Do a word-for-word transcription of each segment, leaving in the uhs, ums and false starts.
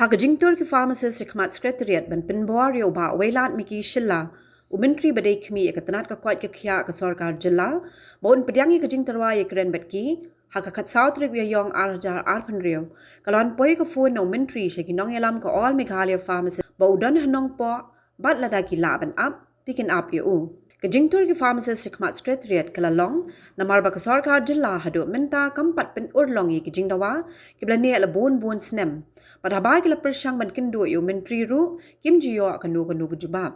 Ha ka jingtur ki pharmacist shakhmat Secretariat ban pynbor ïa u Bah Wailadmiki Shylla, u Myntri ba dei khmih ïa ka tnat ka koit ka khiah ka sorkar jylla, ba un pdiang ïa ka jingtyrwa ïakren bad ki ha ka khatsaw tarik u Ïaïong ar hajar arphew hynriew, ka la wan poi ka phone na u Myntri sha ki nongïalam ka All Meghalaya Pharmacist ba u don ha Nongpoh, bad lada ki lah ban ap, te kin ap ïa u. Ka jingtur ki pharmacist shakhmat Secretariat ka la long namar ba ka sorkar jylla haduh mynta kam pat pynurlong ïa ki jingdawa kiba la neh la bun bun snem. Bad haba ki la pyrshang ban kynduh ïa u Myntri ruh, kim ju ïoh kano kano ka jubab.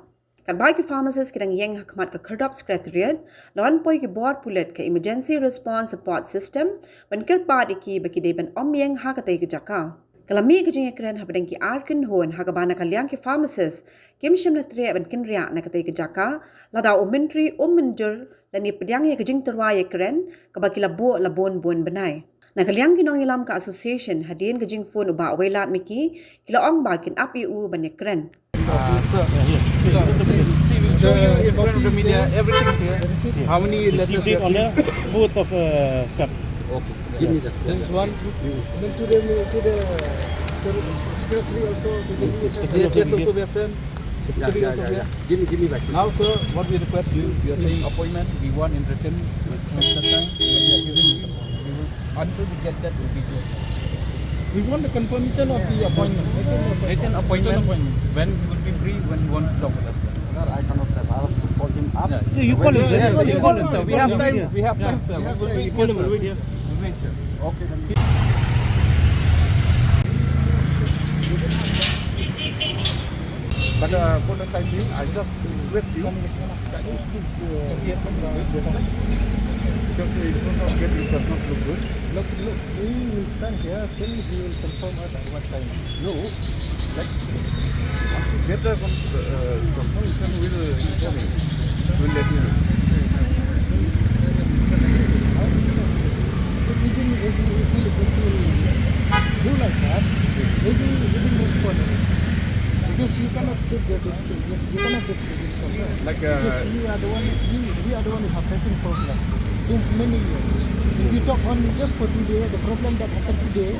Katba ki pharmacist ki dang ïeng ha khmat ka khyrdop Secretariat, la wan poi ki bor pulit ka Emergency Response Support System ban kyrpad ïa ki ba ki dei ban ym ïeng ha katei ka jaka. Ka la mih ka jingïakren hapdeng ki ar kynhun ha kaba na ka liang ki pharmacist kim shym la treh ban kynriah na katei ka jaka lada u Myntri um mynjur lane pdiang ïa ka jingtyrwa ïakren kaba ki la buh la bun bun bnai. Na ka liang ki nongïalam ka association, hadien ka jingphone u Bah Wailadmiki, ki la ong ba kin ap ïa u ban ïakren. Uh, sir, sir, see, see, we'll show you in front of the media. Everything's here. How many letters we have seen? On the fourth of uh, Feb. Okay, give me that. This is one. Then to the, to the secretary also, to the D H S also we have sent. Yeah, yeah, yeah, yeah. Give me, give me back. Now, sir, what we request you, you are saying appointment, we want in written. At that time, we are giving. Until we get that, we'll be here. We want the confirmation of the appointment. Written appointment. Written appointment. When he will be free, when he want to talk with us, sir. Sir, I cannot, sir. I have to call him up. Yeah, you call him, sir. Yes, you call him, sir. We have time. We have time, sir. We will be here, sir. We'll wait, sir. Okay, then. But uh, for the time being, I just request you, can you please uh, because it does not get, it does not look good. Look, look, we will stand here till he will confirm us at what time. No, like, once you get the con- uh, confirmation, we'll inform you. We'll let you know. If he didn't, if he, if he, if he do like that, maybe he didn't respond. Because you cannot take the decision. You, you cannot take the decision. Like, uh, because you are the one, we, we are the one who are facing problem since many years. If you talk only just for today, the problem that happened today,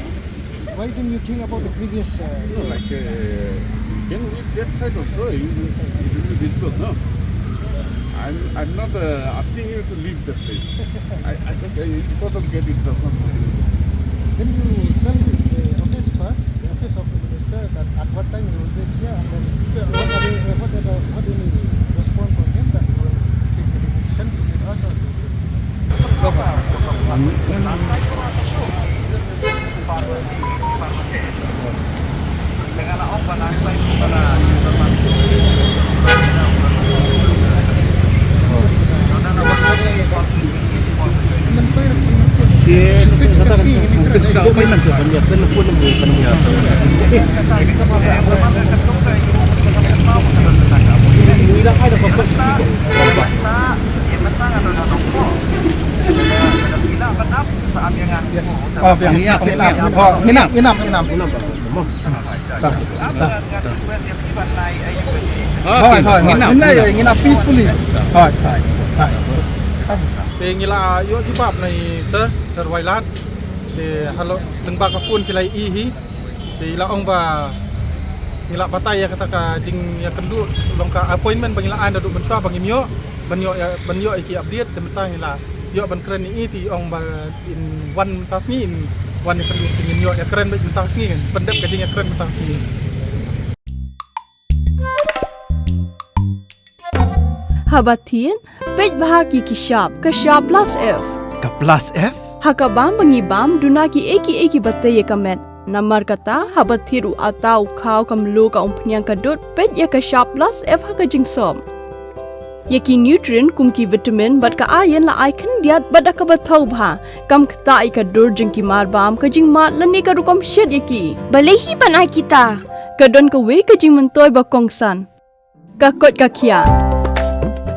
why didn't you think about the previous? Uh, no, like, uh, you can leave that side also. You, it will be visible, no? I'm, I'm not uh, asking you to leave the place. I, I just, uh, important get it does not matter. Then you tell the office first, the office of the minister, that at what time you will reach here, and then what are they, uh, what are the, what any response from him that you will take the decision to give us or to give? Enough, enough, enough. Hooid, hooid, hooid. Ngin ïa peacefully. Hooid, hooid, hooid. Te ngi la ïoh jubab na i sir, sir Wailadmiki. Te halor lyngba ka phone phi la ïohi hi. Te i la ong ba ngi la batai ïa kata ka jingïakynduh long ka appointment ba ngi la ai naduh mynshuwa ba ngim ïoh ban ïoh ïa, ban ïoh ïa ki update, te mynta ngi la ïoh ban kren ïa i, te i ong ba in wan mynta sngi, in wan ïakynduh, te ngin ïoh ïakren beit mynta sngi, ngin pyndep ka jingïakren mynta sngi. Haba thied, peit bha ïa ki shap, ka shap plus F. Ka plus F? Ha ka bam ba ngi bam, duna kiei kiei kiba tei ïa ka met. Namar kata, haba thied u atta, u khaw, ka mluh, ka umphniang, ka dud, peit ïa ka shap plus F ha ka jingsop. Ïa ki nutrient kum ki vitamin bad ka iron la ai khyndiat bad da kaba thaw bha. Kam ktah ïa ka dur jong ki marbam, ka jingmad lane ka rukom shet ïa ki. Balei hi ban ai kita? Ka don kawei ka jingmyntoi ba kongsan. Ka koit ka khiah.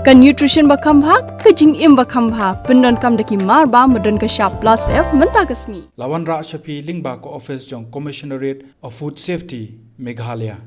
Ka nutrition ba kham bha, ka jingim ba kham bha. Pyndonkam da ki marbam ba don ka shap plus F mynta ka sngi. La wanrah sha phi lyngba ka office jong Commissionerate of Food Safety, Meghalaya.